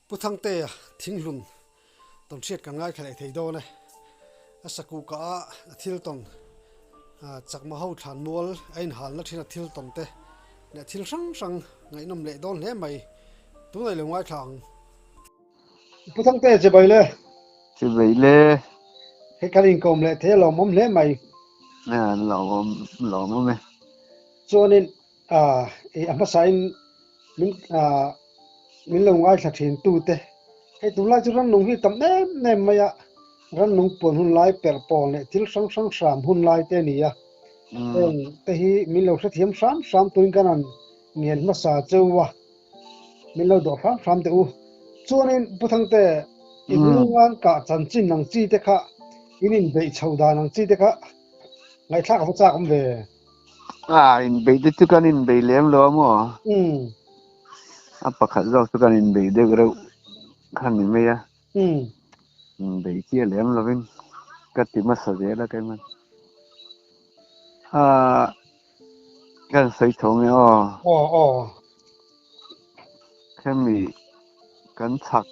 Pu Thangtea Thinghlun tawnhriat kan ngaithla leh thei dawn e. A sakuh kah a a thil tawn chakma ho thlan mual a inhalna thin a thil tawn te leh thil hrang hrang ngaihnawm leh dawn hle mai. Tunah i lo ngaithla ang. Pu Thangtea chibai le. Chibai le. Hei kan inkawm leh thei a lawmawm hle mai. Lawmawm lawmawm e. Chuanin a hmasain min min lo ngaithla thin tute hei tunlai chu rannung hi tam em em mai a, rannung puan hun lai perh pawn leh thil hrang hrang hram hun lai te a ni a, heng te hi min lo hrethiam hram hram tuin kan han ngen hmasa cheu a, min lo dawh hram hram teh u. Chuanin Pu Thangte, i hnungan kah chanchin ang chi te kha, in inbeih chho dan ang chi te kha ngaihthlak a va chak awm ve. A inbeih te chu kan inbeih lem lo a maw? A pakhat zawk chu kan inbeih deuh reuh kha ni mai a. Inbeih chiah lem lovin ka ti hmasa zel a keiman. A kan sawi tho nge aw. Aw aw. Khemi kan chhak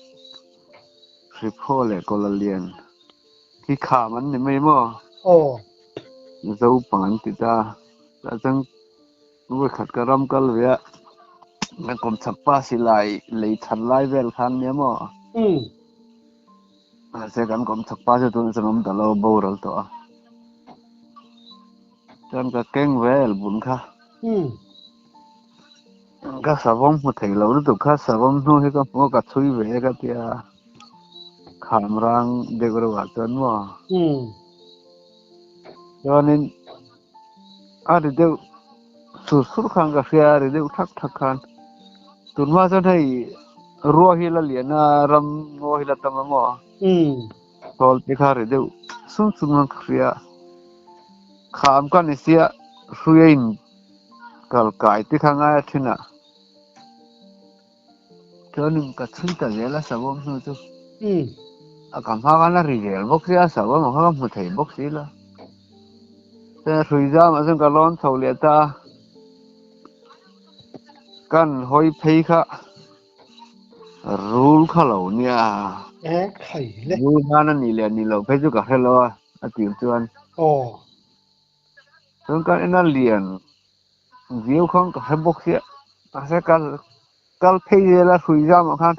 Hriphaw leh Kawlalian khi kham an ni mai maw? Aw. Zopang an ti ta. Tah chuan vawikhat ka ram kal ve a, kan kawmchhak pa silai lei chhan lai vel khan nia maw? Mahse kan kawmchhak pa chu tunah chuan awm ta lo, boral tawh a. Chuan ka keng vel bun kha. Ka savawm hmu thei lo lutuk kha, savawm hnu hi ka hmu a, ka chhui ve e ka tia. Kham rang deuh reuh ah chuan maw? Chuanin a ri deuh sur sur khan ka hria a, a ri deuh thak thak khan. Tunhma chuan hei rua hi la lian a, ram ngaw hi la tam a maw? Thawl te kha ri deuh sum sum khan ka hria. Kham ka ni sia hrui a in kal kai te kha ngai a then a. Chuanin ka chhui ta zel a savawm hnu chu. A ka hma khan a ri zel bawk sia a savawm ang kha ka hmu thei bawk si lo. Chuan hrui zamah chuan ka lawn chho leh ta a. Kan hawi phei kha rul kha lo nia. E khai le. Rul khan a nih leh nih loh phei chu ka hre lo a, a tir chuan. Aw. Chuan kan en a lian viau khan ka hre bawk sia, mahse kal kal phei zel a hrui zamah khan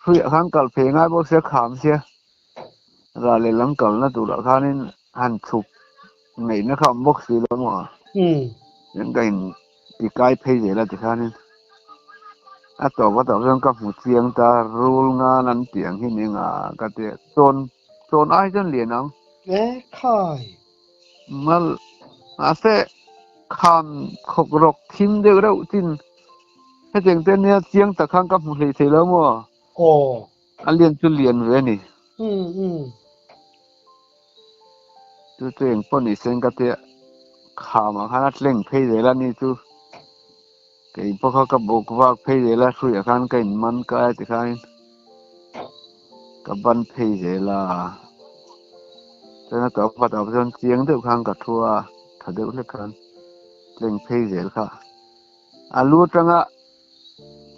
hruiah khan kal phei ngai bawk sia kham sia ral lehlam kalna turah khanin han chhuk ngaihna kha awm bawk si lo maw chuan ka in ti kai phei zel a tikhanin a tawp a tawp chuan ka hmu chiang ta rul ngan an tih ang hi ni nga ka ti a chawn chawn ai chuan lian ang. E khai. Mal mahse kham khawk rawk thim deuh reuh chin hetiang te nia chiang tak khan ka hmu hlei thei lo maw? Aw. A lian chu lian ve a ni. Chu chu eng pawh ni sen ka tia khamah khan a tleng phei zel a ni chu kei pawh kha ka buk vak phei zel a hruiah khan ka in man kai a tikhanin ka ban phei zel a chuan a tawp a tawp chuan chiang deuh khan ka thu a tha deuh hlek khan tleng phei zel kha a lu atanga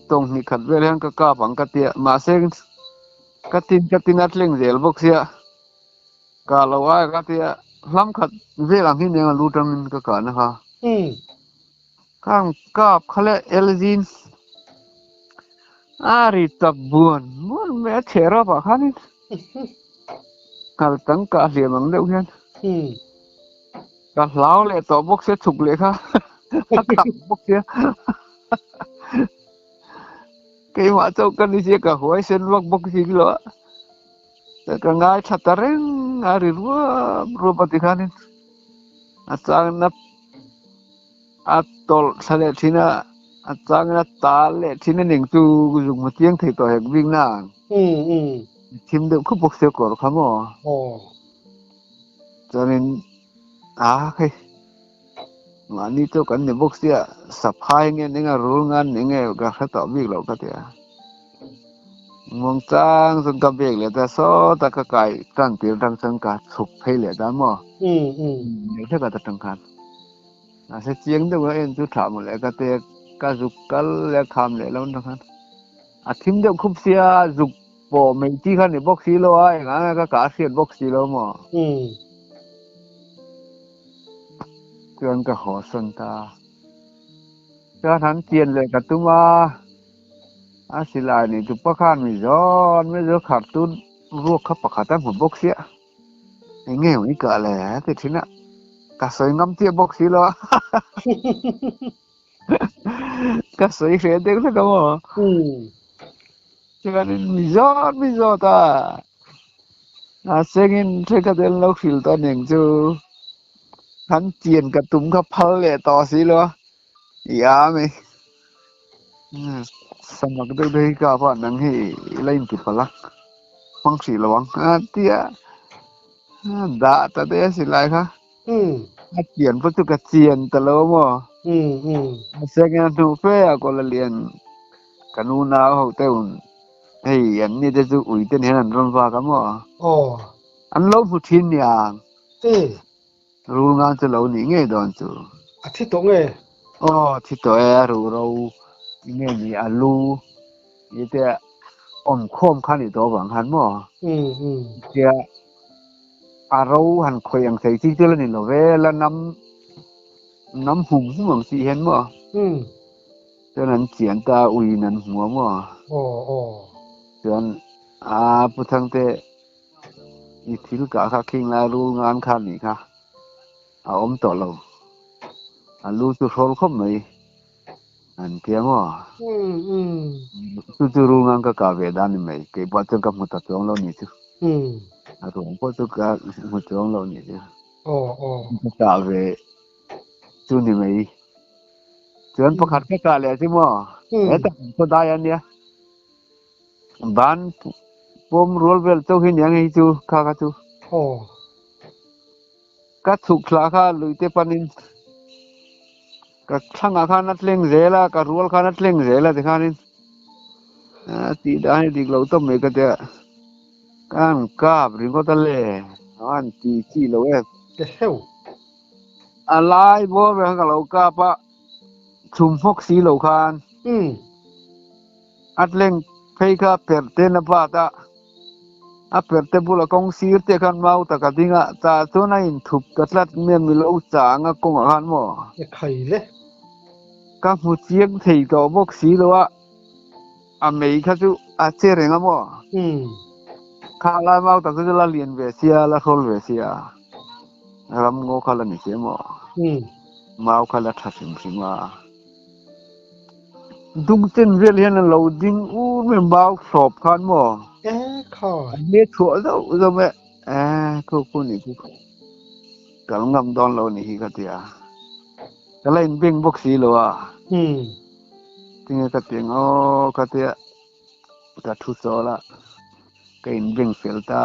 tawng hnih khat vel hian ka kap ang ka tia mahse ka tin ka tin a tleng zel bawk sia ka lo ai ka tia hlam khat vel ang hi nen a lu atangin ka kah na kha khang kap kha le elzin a ri tap buan buan mai a chhe rap ah khanin nghal tang kah hliam ang deuh hian ka hlau leh tawh bawk sia chhuk leh kha a kham bawk sia keimah chauh ka ni sia ka huai sen vak bawk si lo a ka ngai tha ta reng a ri ruap ruap a ti khanin a changna A tawlh thla leh thin a, a changin a tal leh thin a ning chu zuk hmu chiang thei tawh hek bik na. Thim deuh khup bawk sia kawr kha maw. Chuanin a hei mahni chu kan ni bawk sia saphai nge ning a rul ngan ni nge ka hre tawh bik loh ka ti a. Muangchang chuan ka bag leh ta sawta ka kai tan tir atang chuan ka chhuk phei leh ta maw. Hlek a ta tang khan. Mahse chiang deuh a en chu tha maw le ka te ka zuk kal leh a kham leh lo na khan. A thim deuh khup sia zuk pawh mai chi kha ni bawk si lo a, engah nge ka kah a hriat bawk si lo maw? Chuan ka haw sawn ta. Chuan han chian leh ka tum a, a silai nei tupa khan mi zawn mai chu khar tu ruak kha pakhat a hmu bawk sia. Eng nge i kah le a ti thin a, ka sawi ngam chiah bawk si lo a. Ka sawi hreh deuh hlek a maw? Chuanin mi zawt mi zawt a, a sengin thenkhat hian lo hrilh tawh aniang chu han chian ka tum kha phal leh tawh si lo a, i a mi samak deuh deuh hi ka pawh nang hi i la inti palh a, hmang hrih lo ang a tia dah ta daih a silai kha. A chian pawh chu ka chian ta lo maw? A second a hnuh fe a kawl a lian ka nu nau ho te un hei an ni te chu ui te nen an rawn vak a maw? An lo hmu thin niang. Rul ngan chu lo nih ngei dawn chu. A thi tawh nge? Aw thi tawh e a ruh ro nge ni a lu i te awm khawm kha nih tawh avang khan maw? Tia a ro han khawih ang thei chi chu la ni lo ve, la nam nam hum hum ang tih hian maw? Chuan an chian ta a uiin an hmu a maw? Chuan a Pu Thangte i thil kah kha khing lai rul ngan kha nih kha a awm tawh lo, a lu chu hrawl khawp mai an tia maw? Chu chu rul ngan ka kah ve dan ni mai, kei pawh chuan ka hmu ta chuang lo nih chu. A ruang pawh chu ka hmu chuang lo nih chu. Ka kah ve chu ni mai. Chuan pakhat ka kah leh chu maw? Hetah kan khaw dai a nia. Ban pawm rual vel chauh hi nia ngei chu kha kha chu. Aw. Ka chhuk thla kha luite panin ka thlangah khan a tleng zel a, ka rual khan a tleng zel a tikhanin a tih dan hi dik lo tawp mai ka tia ka han kap ringawt a le a han ti chi lo em. Ke heu. A lai bawr ber khan ka lo kap a, chhum hawk si lo khan. A tleng phei kha perh ten a bat a, a perh te bulah kawng sir te khan mau tak a ding a, tah chuan a inthup ta tlat mai a, milo chang a kawngah khan maw? E khai le. Ka hmu chiang thei tawh bawk si lo a, a mei kha chu a che reng a maw? Kha lai mau tak chu la lian ve sia, la hrawl ve sia, ram ngaw kha la ni sia maw? Mau kha la tha hrim hrim a. Dungchen vel hian a lo ding ur mai mau hrawp khan maw? E khawi. A hme chhuah zauh zauh mai e khu khu nih chu kal ngam dawn lo nih hi ka ti a. Ka la inbeng bawk si lo a. Tinge ka ti ang aw ka tia ka thu chawl a ka inbeng fel ta.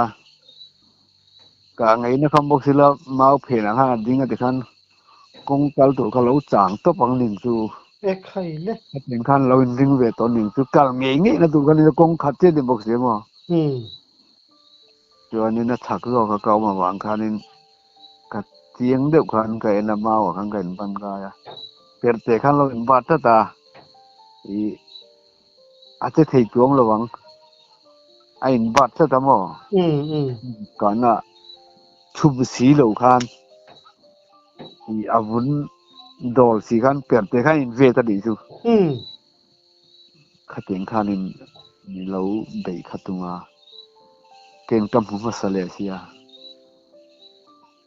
Ka ngaihna kha bawk sila mau phenah khan a ding a tikhan kawng kal tur kha lo chang tawp ang ning chu. E khai le. Hetiang khan lo inring ve tawh ning chu kal ngei ngei na tur kha ni kawng khat chiah ni bawk si maw. Chuanin a chhak zawk a ka awm avang khanin ka chiang deuh khan ka en a mau ah khan ka inban kai a. Perhte khan lo inbat tlat a ih A che thei tuang lo ang. A in bat tlat a maw? Kana chhum si lo khan i a vun dawl si khan per te khan in vet a nih chu. Khatiang khanin mi lo beih kha tung a, keng ka hmu hmasa leh sia.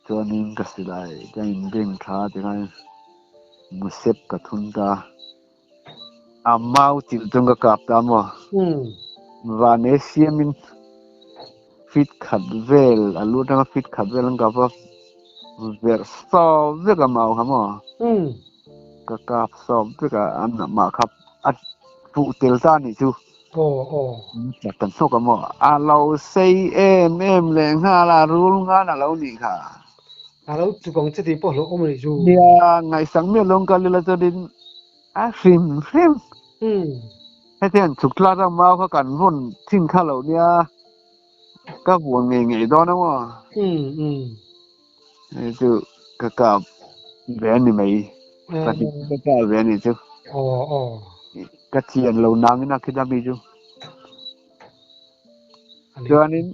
Chuanin ka silai ka in beng tha tikhan musep ka thun ta. A mau chilh chuan ka kap ta maw? Van e siamin feet khat vel a lu atanga feet khat vel an kap a, verh sawp vek a mau kha maw? Ka kap sawp vek a, an mah kha a fuh tel ta anih chu. Chak kan hnawk a maw? A lo sei em em leh nghal a, rul ngan a lo nih kha. A lo chuk ang che tih pawh hlauhawm a nih chu. Nia, ngaihsak miah lo ang kal ila chuanin a hrim hrim. Hetiang chhuk tlat ang mau kha kan vawn thin kha lo nia, ka vuan ngei ngei dawn a maw? Hei chu ka kap ve a ni mai, pahnih ka kap ve a nih chu. Ka chian lo nangin a khita mi chu. Chuanin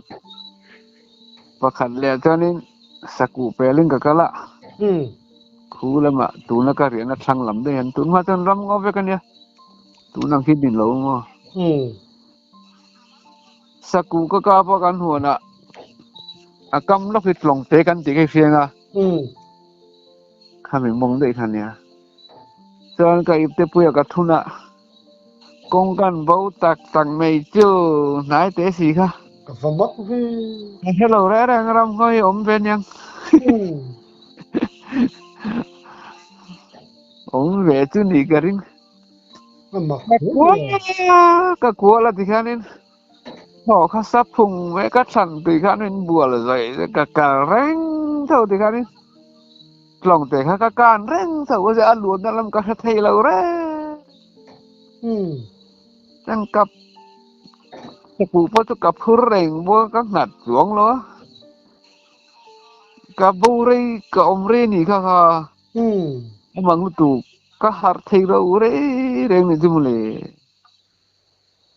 pakhat leh chuanin sakuh pelin ka kal a. Khu lamah tuna ka riahna thlang lam daih an tun hma chuan ram ngaw vek a nia. Tun ang hi ni lo maw? Sakuh ka kap a kan huanah a kam lawk hi tlawng te kan tih kha i hriang a. Khami mawng daih kha nia. Chuan ka ipte puia ka thun a. Kawng kan bo tak tak mai chu hnai teh si kha. Ka va mak ve. Ka hre lo reng reng ram ngawi awm ve aniang. Awm ve chu ni ka ring. A mak Ka kual ka kual a tikhianin thaw kha sa phung ve ka thlan tui khan min bual zawih ka kal reng tho tikhianin. Tlawng te kha ka kan reng tho a a luatna lam ka hre thei lo reng. Kan kap ka puh pawh chu ka phur reng bawk a ka nghat chuang lo a. Ka bo rei ka awm rei a nih kha kha. A mang lutuk ka harh thei lo rei reng ni chu mawle.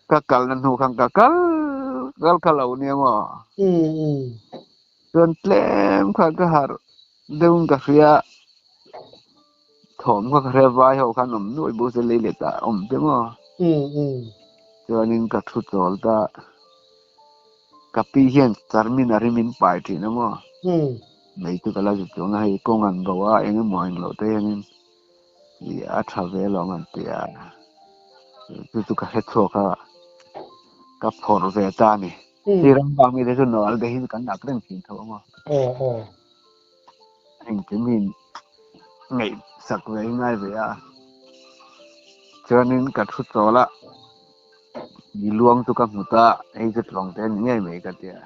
Ka kalna hnu khan ka kal kal kha lo nia maw? Chuan tlem khan ka harh deuhin ka hria thawm kha ka hria vai ho khan awm nuai bawk se lei leh tah awm te maw? Chuanin ka thu chawl ta ka pi hian charmin a rim in pai thin a maw? Mei chu ka la zut chuang a hei kawng an bo a eng emaw englo te hianin Ih a tha ve alawm an ti a, chu chu ka hre chhuak a, ka phawrh ve ta a ni. Hei ram bak mite chu nawlh te hi kan ak reng thin tho ang aw. Engkim hi ngaihsak ve hi ngai ve a, chuanin ka thu chawl a, mi luang chu ka hmu ta, hei chu tlawng te a ni ngei mai ka ti a.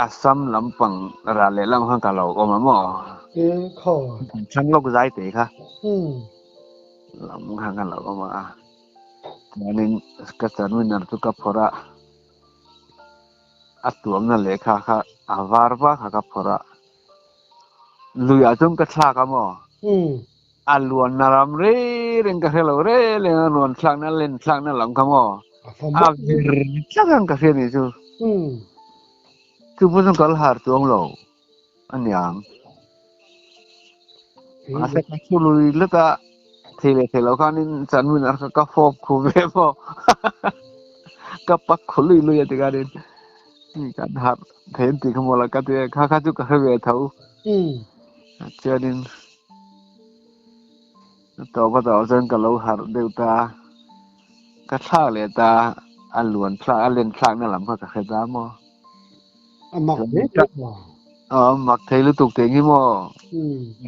Assam lampang ral leh lam khan ka lo awm a maw? Thlang lawk zai te kha lam khan ka lo awm a. Chuanin ka charminar chu ka phawrh a, a tuamna lehkha kha a var va kha ka phawrh a. Luiah chuan ka thlak a maw? A luanna ram rei reng ka hre lo reng reng a, nuan thlakna len thlakna lam kha maw? A vir tlat ang ka hria nih chu. Chu pawh chuan kal har chuang lo a niang. Mahse ka thu lui lek a, thei leh thei lo khanin chanmina kha ka fawp khu ve maw? Ka pak khu lui lui a ti khanin kan harh thei an tih kha maw la ka ti a, kha kha chu ka hre ve tho. Chuanin tawp a tawh chuan ka lo harh deuh ta a, ka thlak leh ta a, a luan thlak a len thlakna lam kha ka hre ta maw. A mak hle mai maw. Aw a mak thei lutuk teh nge maw.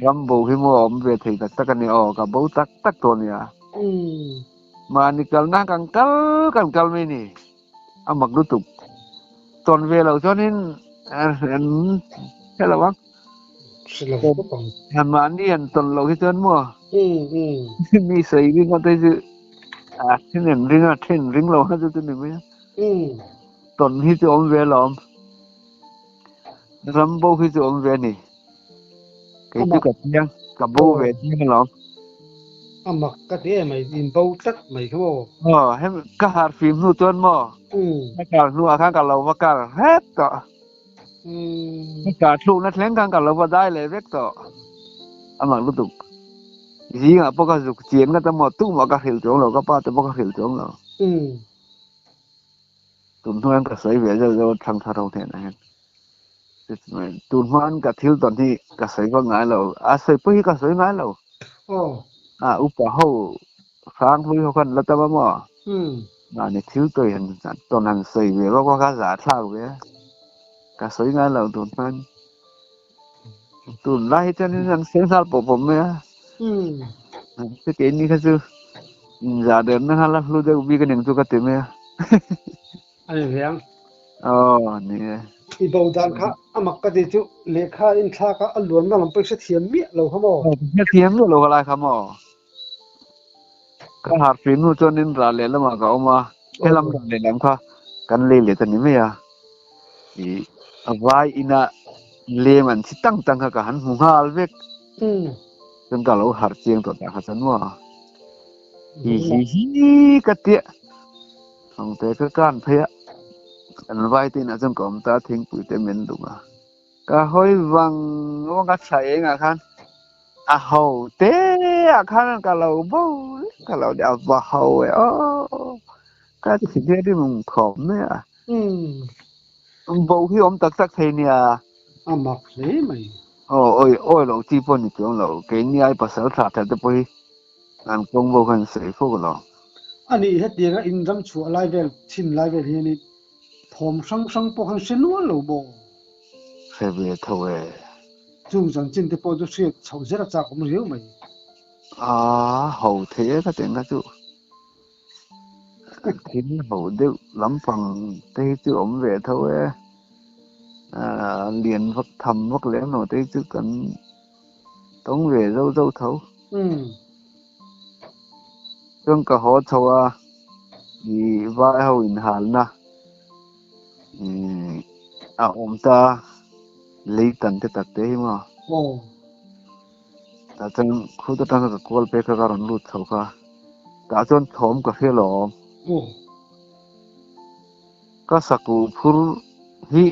Ram bo hi maw awm ve thei tak tak a ni aw, ka bo tak tak tawh a nia. Mahni kalna kan kal kan kal mai ni. A mak lutuk. Tawn ve loh chuanin an hre lo ang. Hre lo khawp ang. Han mahni han tawn loh hi chuan maw mi sawi ring ngawt hi chu a then an ring a, then ring lo kha chu chu ni mai a. Tawn hi chu awm ve alawm. Ram bo hi chu awm ve a ni. Kei chu ka chiang, ka bo ve chiang alawm. A mak ka ti em mai, in bo tlat mai kha maw? Aw, hem ka har fim hnu chuan maw? Ka kal hnuah khan ka lo va kal hrep tawh. Ka kar thlukna thleng khan ka lo va dai leh vek tawh. A mak lutuk. Zingah pawh ka zuk chian nghat a maw, tumah ka hrilh chuang lo, ka pa te pawh ka hrilh chuang lo. Tun hnuaiin ka sawi ve zeuh zeuh a thlang thar ho hnenah hian. Tun hmain ka thil tawn hi ka sawi vak ngai lo, a sawi pawh hi ka sawi ngai lo. A upa ho hrang hlui ho khan la tam a maw? Mahni thil tawi han tawn han sawi ve vak vak a zah thlak ve a, ka sawi ngai lo tun hmain. Tunlai hi chuanin an sawi nghal pawh pawh mai a. Keini kha chu inzah derna kha la hlu deuh bik aniang chu ka ti mai a. A ni ve ang. Aw ni e. I bo dan kha a mak ka ti chu lehkha in thlak a a luanna lam pawh i hrethiam miah lo kha maw? Hrethiam miah lo kha lai kha maw? Ka harh fim hnu chuanin ral lehlamah ka awm a, helam ral lehlam kha kan lei leh ta ni mai a. Ih a vai ina lem an chhi tang tang kha ka han hmu nghal vek. Chuan ka lo harh chiang tawh tak kha chuan maw hi hi hi ka tia. Thawngte ka kan phei a. Kan vai te inah chuan ka awm ta a, thingpui te min dum a. Ka hawi vang vang a thla eng ah khan a ho te ah khan ka lo bo ka lo a va ho e aw ka ti hian rim khawp mai a. Bo hi awm tak tak thei nia. A mak hle mai. Aw awi awi lo chi pawh ni chuang lo keini ai pasal tha tha te pawh hi an kawng bo khan sawi fawk lo. A nih hetianga in ram chhuah lai vel chhin lai vel hianin Thawm hrang hrang pawh khan hre nual lo maw? Hre ve tho e. Chung chanchin te pawh chu hriat chhoh zel a chak awm riau mai. A ho thei e ka teng kha chu. Thil ho deuh lampang te hi chu awm ve tho e. Lian vak tham vak lem lo te hi chu kan tawng ve zo zo tho. Chuan ka haw chho a, ih vai ho inhalna ih a awm ta lei tan te tak te hi maw. Tah chuan khut atanga ka kual phei kha ka rawn lut chho kha, tah chuan thawm ka hria lawm. Ka sakuh phur hi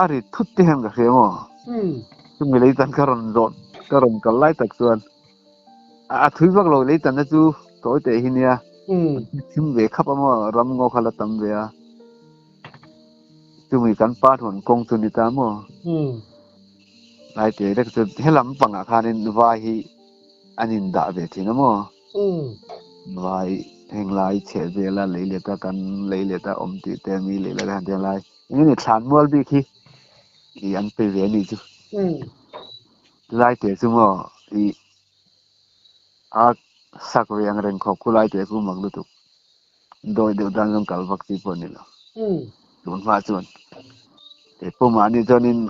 a ri thut te hian ka hria maw? Chumi lei tan ka rawn zawh ka rawn kal lai tak chuan a thui vak lo lei tanna chu tawi teh hi nia thim ve khap a maw ram ngaw kha la tam ve a chumi kan pa thuan kawng chu ni ta maw lai te lek chu helam pangah khanin vai hi an indah ve thin a maw. Vai heng lai chheh vela lei let a kan lei let a awm tih te mi lei let a han ti lai eng nge thlan mual bik hi ih an pe ve a nih chu lai te chu maw ih a sak ve ang reng khawp khu lai te khu mak lutuk dawi deuh dan zawng kal vak chi pawh a ni lo tun hma chuan kei pawh mahni chuanin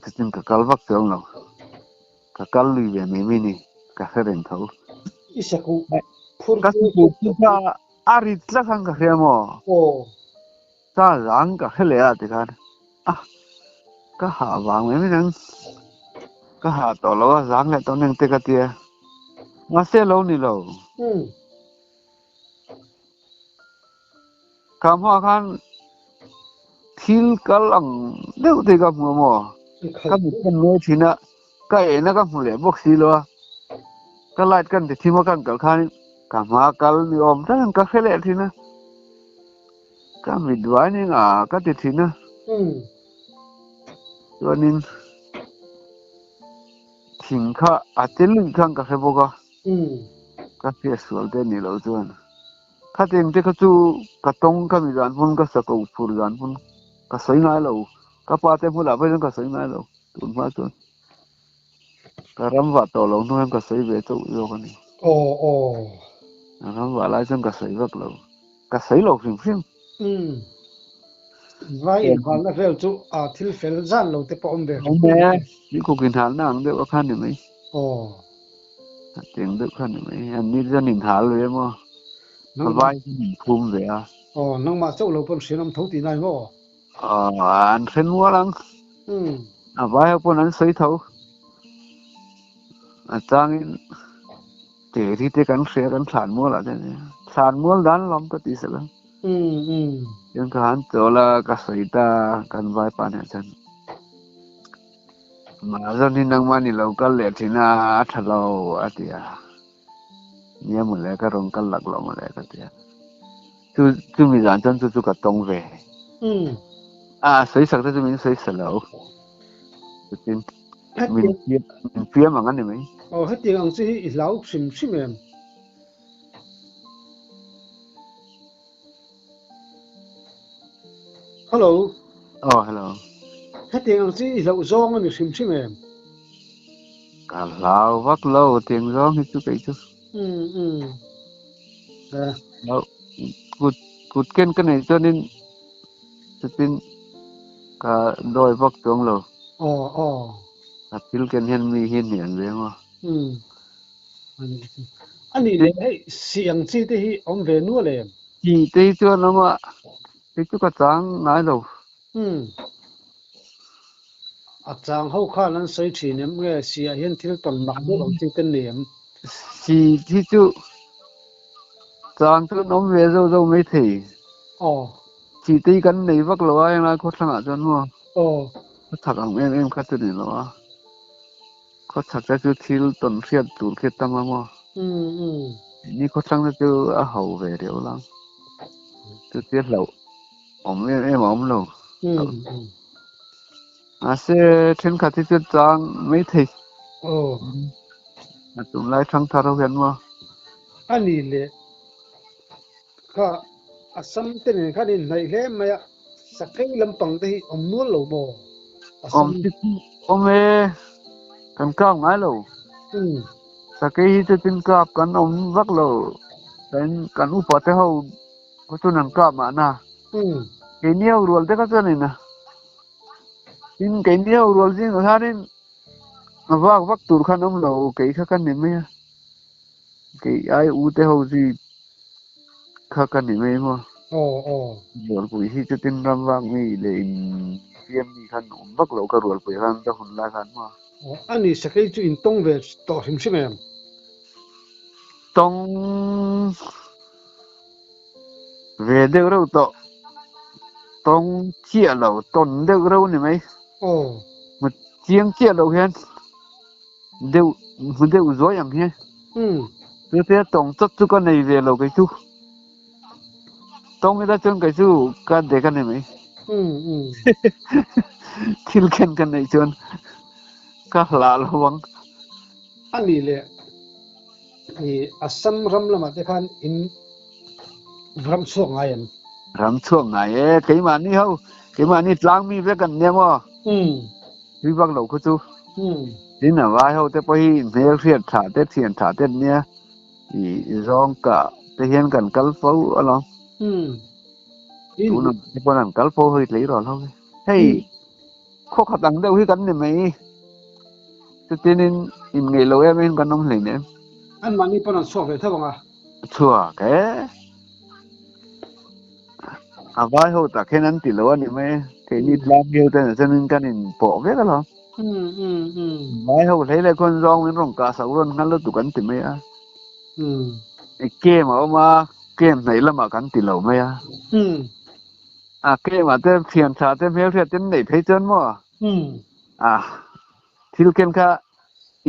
Chutin ka kal vak chuang lo. Ka kal lui ve mai mai ni, ka hre reng tho. I sakuh phur Ka sakuh phur kha a rit tlat khan ka hria maw? Aw. Ka zang ka hre leh a tikhan a ka hah vang mai mai nang ka hah tawh lo a zang leh tawh neng te ka tia. Mahse lo ni lo. Ka hmuh khan thil kal ang deuh te ka hmu a maw? Ka mit kan nuai thin a, ka ehna ka hmu leh bawk si lo a, ka light kan ti thim a kan kal khanin ka hma kal ni awm takin ka hre leh thin a, ka mit duai ni nga ka ti thin a, chuanin thing kha a che luih khan ka hre bawk a, ka hriat sual te nih loh chuan. Khateng te kha chu ka tawng ka mi zan hmun ka sa ko phur zan hmun ka sawi ngai lo ka pa te hmulah pawh hian ka sawi ngai lo tun hma chuan ka ram vah tawh lo hnu hian ka sawi ve chauh zawk a ni. Aw aw. Ram vah lai chuan ka sawi vak lo ka sawi lo hrim hrim. Umm vai inhalna vel chu a thil fel zan lo te pawh awm ve hrim hrim. Awm e, ni kuk inhalna ang deuh a khan ni mai. Aw. A teng deuh kha ni mai. An ni chuan in hal ve maw? A vai chuan in phum ve a. Aw, nangmah chauh lo pawn hrian awm tho tih nai maw? Aw, an hre nual ang. A vai ho pawn an sawi tho. A changin teri te kan hria kan thlan mual ah te thlan mual dan lawm ka ti sela. Chuan ka han chawl a, ka sawi ta kan vaipa nen chuan. Mahzawn hi nangmah ni lo kal leh thin a, a tha lo a ti a. Nia mawle ka rawn kal lak lo mawle ka ti a. Chu chumi zan chuan chu chu ka tawng ve. A sawi sak te chu min sawi sa lo. Chutin min fiam min fiam ang a ni mai. Aw hetiang ang chi hi i hlau hrim hrim em? Hello. Aw hello. Hetiang ang chi i hlauh zawng a ni hrim hrim em? Ka hlau vak lo tiang zawng hi chu kei chu. Um um. Eh. Hlau kut kut ken ka neih chuanin chutin ka dawi vak chuang lo. Aw aw. Ka thil ken hian mi hi hniam ve maw? Um. A nih leh hei si ang chi te hi awm ve nual em? Chi te hi chuan awm a, kei chu ka chang ngai lo. Umm. A chang ho khan an sawi thin em nge si ah hian thil tawn mak deuh ang chi te ni em? Si hi chu chang chu an awm ve zo zo mai thei. Aw. Chi te hi kan nei vak lo a englai khawthlang ah chuan maw? Aw. Khawchhak ang em em kha chu ni lo a. Khawchhak te chu thil tawn hriat tur khi a tam a maw? Umm umm. Ni khawthlang te chu a ho ve riau la. Chu tia hlauh awm em em a awm lo. Umm umm. Mahse thenkhat hi chu chang mai thei. Aw. A tunlai thangthar ho hian maw? A ni leh. Kha Assam te nen khan inhnaih hle mai a, Sakei lampang te hi awm nual lo maw? Awm Assam. chu awm e, kan kap ngai lo. Umm. Sakei hi chu tin kap kan awm vak lo, kan kan upa te ho khaw chuan an kap mahna. Umm. Keini ho rual te kha chuan ina. Tin keini ho rual zingah khanin a vak vak tur khan awm lo, kei kha ka ni mai a. Kei ai u te ho zui kha ka ni mai maw? Aw aw. Rualpui hi chutin ram vak mi leh in fiam mi khan awm vak lo ka rualpui khan ka hun lai khan maw? Aw a ni sakei chu in tawng ve tawh hrim hrim em? Tawng ve deuh reuh tawh. Tawng chiah lo, tawn deuh reuh ni mai. Aw. Chiang chiah lo hian. Deuh hmu deuh zuai ang hi. Umm. Chutia tawng chawt chu ka nei ve lo kei chu. Tawng ila chuan kei chu ka dek a ni mai. Umm umm. Thil khen ka neih chuan ka hlah lo ang. A nih leh i Assam ram lamah te khan in ram chhuak ngai em? Ram chhuak ngai e, keimahni ho, keimahni tlangmi vek an nia maw? Umm. Tui vak lo khu chu. Umm. Tin a vai ho te pawh hi hmel hriat tha te thian tha te an nia i zawng kah te hian kan kal fo alawm. Umm. In. Tuna te pawn an kal fo hei tleirawl ho hi. Hei khaw khat ang deuh hi kan ni mai. Chutin in in ngeih lo em em kan awm hleinem. Anmahni pawn an chhuak ve tho ang a. Chhuak e. A vai ho tak hian an ti lo a ni mai e. Keini tlang viau te chuan kan in pawh vek alawm. Vai ho hlei leh khawn zawng min rawn kah sak rawn nghal lutuk an ti mai a. Kem a awm a, kem hnaih lamah kan ti lo mai a. A kem ah te thian tha te hmelhriat te an neih phei chuan maw? A thil ken kha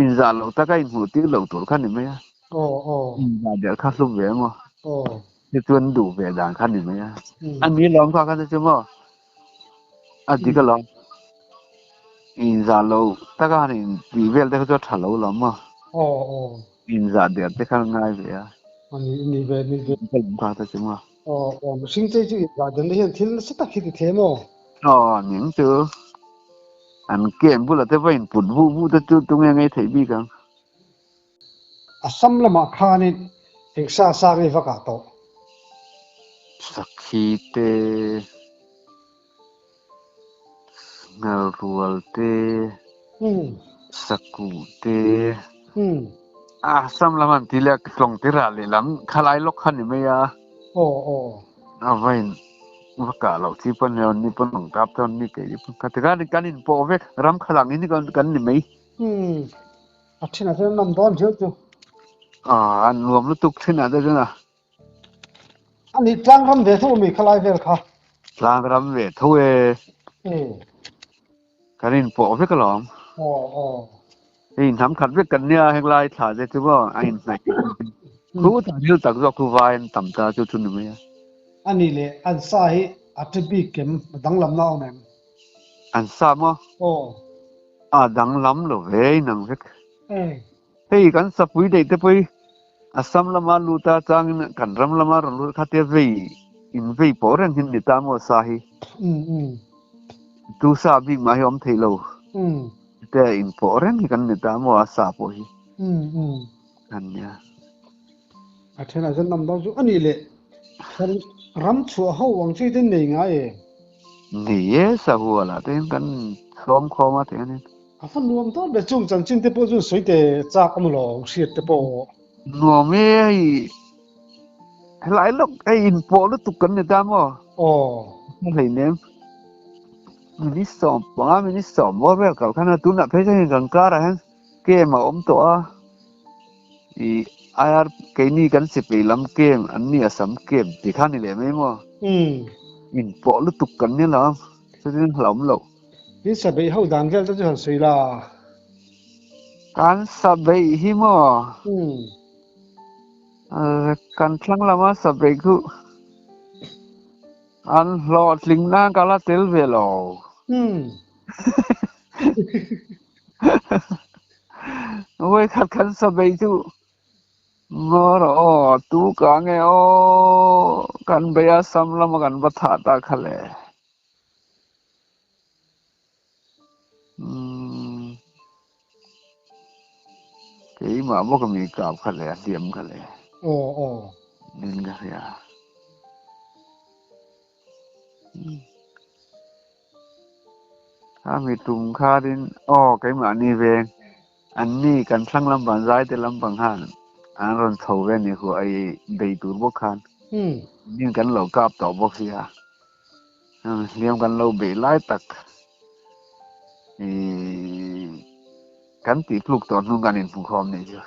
inzah loh taka inhmuh tir loh tur kha ni mai a. Aw aw. Inzah der kha hlu ve maw? Aw. Chu chuan duh ve dan kha ni mai a. A ni lawm kha kha chu maw? A dik alawm. Inzah loh taka han intih vel te kha chu a tha lo lawm maw? Aw aw. Inzah der te kha ngai ve a. A ni ni ve ni ve. Ka lawm kha kha chu maw? Aw aw mihring chei chu inzah der na hian thil nasa tak hi ti thei maw? Aw ning chu. An kem bulah te pawh input vuh vuh te chu tunge ngei theih bik ang. Assam lamah khanin eng sa sa ngei vak ah tawh? Sakhi te, Ngalrual te, Sakuh te, Assam lam an ti leh a tlawng te rah lehlam khalai lawk kha ni mai a. Aw aw. A va in va kah loh chi pawn ni ni pawn ang kap chuan ni kei pawn kha tikhan kan in pawh vek ram khalang in kan ni mai. Umm a thinah chuan an awm dawn viau chu. Aw an nuam lutuk thinah te chuan a. A nih tlang ram ve tho ami khalai vel kha. Tlang ram ve tho e. Umm. Kan in pawh vek alawm. Aw aw. Hei hnam khat vek kan nia henglai thla te chu maw a in hnaih khu ta thil tak zawk khu vai an tam ta chu chu ni mai a. A nih leh an sa hi a ṭe bik kem a danglam na awm em? An sa maw? Aw. A danglam lo ve inang vek. Umm. Hei kan sapui daih te pawh hi Assam lama lut a changin kan ram lama rawn lut kha tia vei in vei pawh reng hin ni ta maw sa hi. Umm umm. Tu sa bik mah hi awm thei lo. Umm. Te in pawh reng hi kan ni ta maw a sa pawh hi. Umm umm. Kan nia. A thenah chuan nam dang chu a nih leh kan ram chhuah ho ang chi te nei ngai e. Nei e sahual ah te hian kan sawm khawm a tih a ni. A fa nuam dawn ber chung chanchin te pawh chuan sawi te chak awm lo hriat te pawh. Nuam e hei helai lawk hei inpawh lutuk kan ni ta maw? Aw. Hleinem. Minute 15 minute 10 bawr vel kal khan a tunah phei chuan hei kan karah hian kem a awm tawh a ih IR keini kan sipei lam kem an ni Assam kem tih kha a ni leh mai maw? Umm. In pawh lutuk kan ni lo, chutin hlauhawm loh. In sa beih ho dan vel te chu han sawi la. Kan sa beih hi maw? Kan thlang lama sa beih khu an hlawhtling nan ka la tel ve lo. Vawikhat kan sa beih chu Ngaw rawh aw, tu ka nge aw, kan bei a sam lama kan va thah ta kha le. Umm, keimah bawk a mi kap kha le, a hliam kha le. Aw aw. Nin ka hria. Kha mi tum kharin aw keimahni veng an ni kan thlang lampang zaite lampang khan an rawn chho ve ni hu ai bei tur bawk khan nin kan lo kap tawh bawk sia hliam kan lo bei lai tak kan tih tluk tawh hnung kan inhmu khawm nih chu.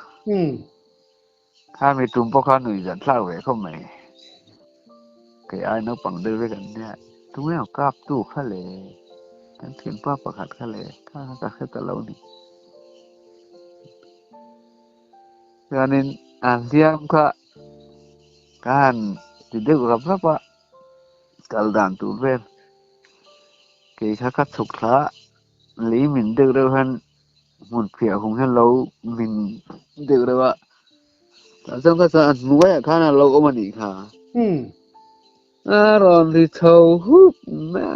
Kha mi tum pawh kha nuih zat thlak ve khawp mai. Kei ai naupang deuh vek an nia. Tunge aw kap tu kha le? Kan thianpa pakhat kha le? Kha kha ka hre ta lo ni. Chuanin a hliam kha ka han ti deuh rap rap a, kal dan tur vel. Kei kha ka chhuk thla a, lei min deuh reuh hian hmun phiah hung hian lo min deuh reuh a tah chuan ka chuan a hnuaiah khan a lo awm a nih kha a rawn ri chho hup mai a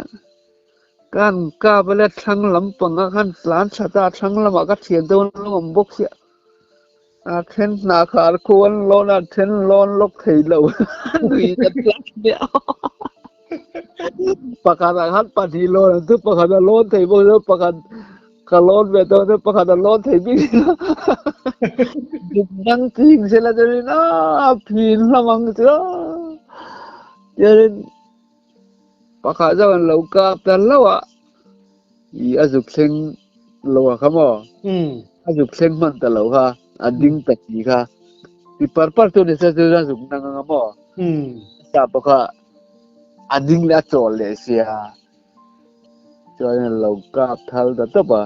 kan kap a let thlang lampang ah khan tlan tha ta thlang lamah ka thian dawn a lo awm bawk sia a then hna khar khu an lawn a then lawn lawk thei lo nui ka tlat nia pakhat ah khan pahnih lawn an chu pakhat a lawn thei bawk sia pakhat Ka lawn ve dawn a, pakhat a lawn thei bik lo. Duk dang ching sela chuanin a phin hlawm ang chu chuanin pakhat zawk an lo kap ta hlauh a, ih a zuk thleng lo a kha maw? A zuk thleng hman ta lo kha, a ding ta si kha. Ti par par chu ni se chu a zuk nang ang a maw? Sa pawh kha a ding leh a chawl leh sia. Chuanin a lo kap thal ta tawp a,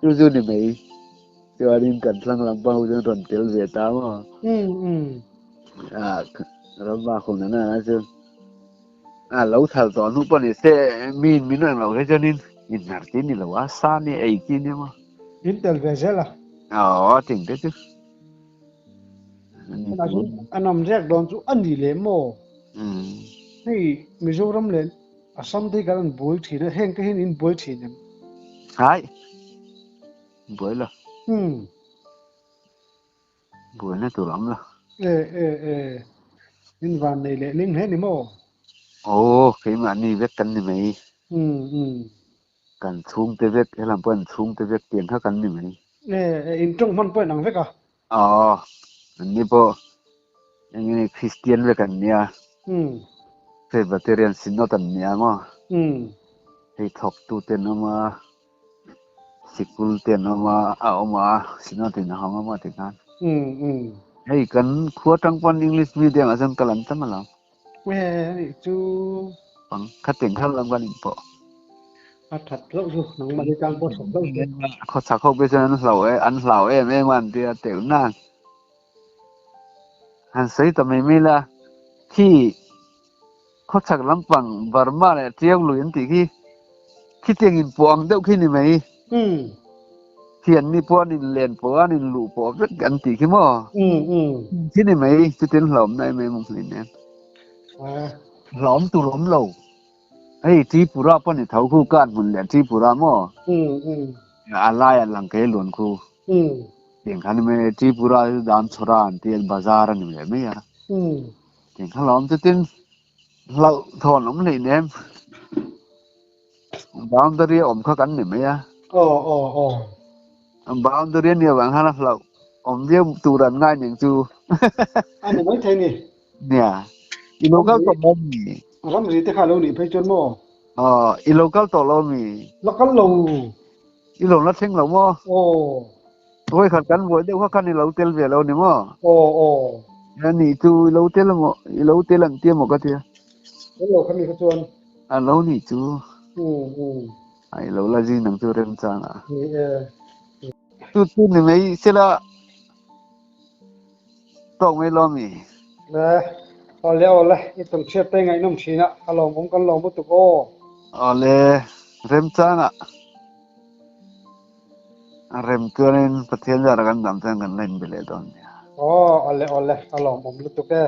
chu chu ni mai. Chuanin kan thlang lam pang ho chuan rawn tel ve ta maw? Ah, ram a khum nana na chu. A lo thal tawh hnu pawh ni se, min min reng lo khe chuanin in hnar chi ni lo a, sa ni ei chi ni maw? In tel ve zel a. Aw, ting te chu. A nam riak dawn chu a ni leh maw? Hei Mizoram leh Assam te hi kan an buai thin a, heng te hian in buai thin em? Hai, buai lo. Buaina tur a awm lo. E e e, in van nei leh ling hle ni maw? Aw, keimahni vek kan ni mai. Kan chhungte vek, helam pawh an chhungte vek tiang kha kan ni mai. E e, in tawng hman pawh inang vek a? Aw, anni pawh eng nge Kristian vek an nia. Presbyterian Synod an nia maw? Hei thawktu te an awm a, sikul te an awm a, a awm a, Synod in a hawng a maw tikhan. Hei kan khua tang pawn English medium ah chuan kal an tam alawm. Nge anih chu. Pang khateng kha lam kan inpawh. A that hlauh chu nangmah hi tan pawh that hlauh chu. Khawchhak ho phei chuan an hlau e an hlau em em a an tia teuh nan. Han sawi ta mai mai la khi khawchhak lampang Burma leh Tiau lui an tih khi khitiang inpawh ang deuh khi ni mai. Khi an ni pawh an inlen pawh a an inluh pawh vek an tih khi maw? Khi ni mai chutin hlauhawmna em em awm hlei nen. Hlauhawm tur awm lo. Hei Tripura pawh ni tho khu kan hmun leh Tripura maw? A lai a lang kei luan khu. Tiang kha ni mai Tripura chu Damchhawra an ti a bazar a ni leh mai a. Tiang kha hlauhawm chutin hlauhthawn awm hlei nem. Boundary a awm kha kan ni mai a. Aw aw aw. Boundary a nih avang khan a hlauh awm viau tur an ngai ning chu. A ni mai thei ni. Nia. I lo kal tawh lo mi? Ramri te kha lo nih phei chuan maw? Aw, i lo kal tawh lo mi? La kal lo. I lo la thleng lo maw? Aw. Vawi khat kan buai deuh kha khan i lo tel ve lo ni maw? Aw aw. A nih chu i lo tel amaw? I lo tel ang tia maw ka tia? Tel lo kha mi kha chuan. A lo nih chu. Um um. Ai lo la zing nang chu remchang a. Ni e. Chu chu ni mai sela tawk mai lo mi. Le awle awle i tum chhiat te ngaihnawm thin a a lawmawm kan lawm lutuk aw. Awle remchang a. A rem chuanin Pathian zara kan dam chuan kan la inbe leh dawn nia. Aw awle awle a lawmawm lutuk e.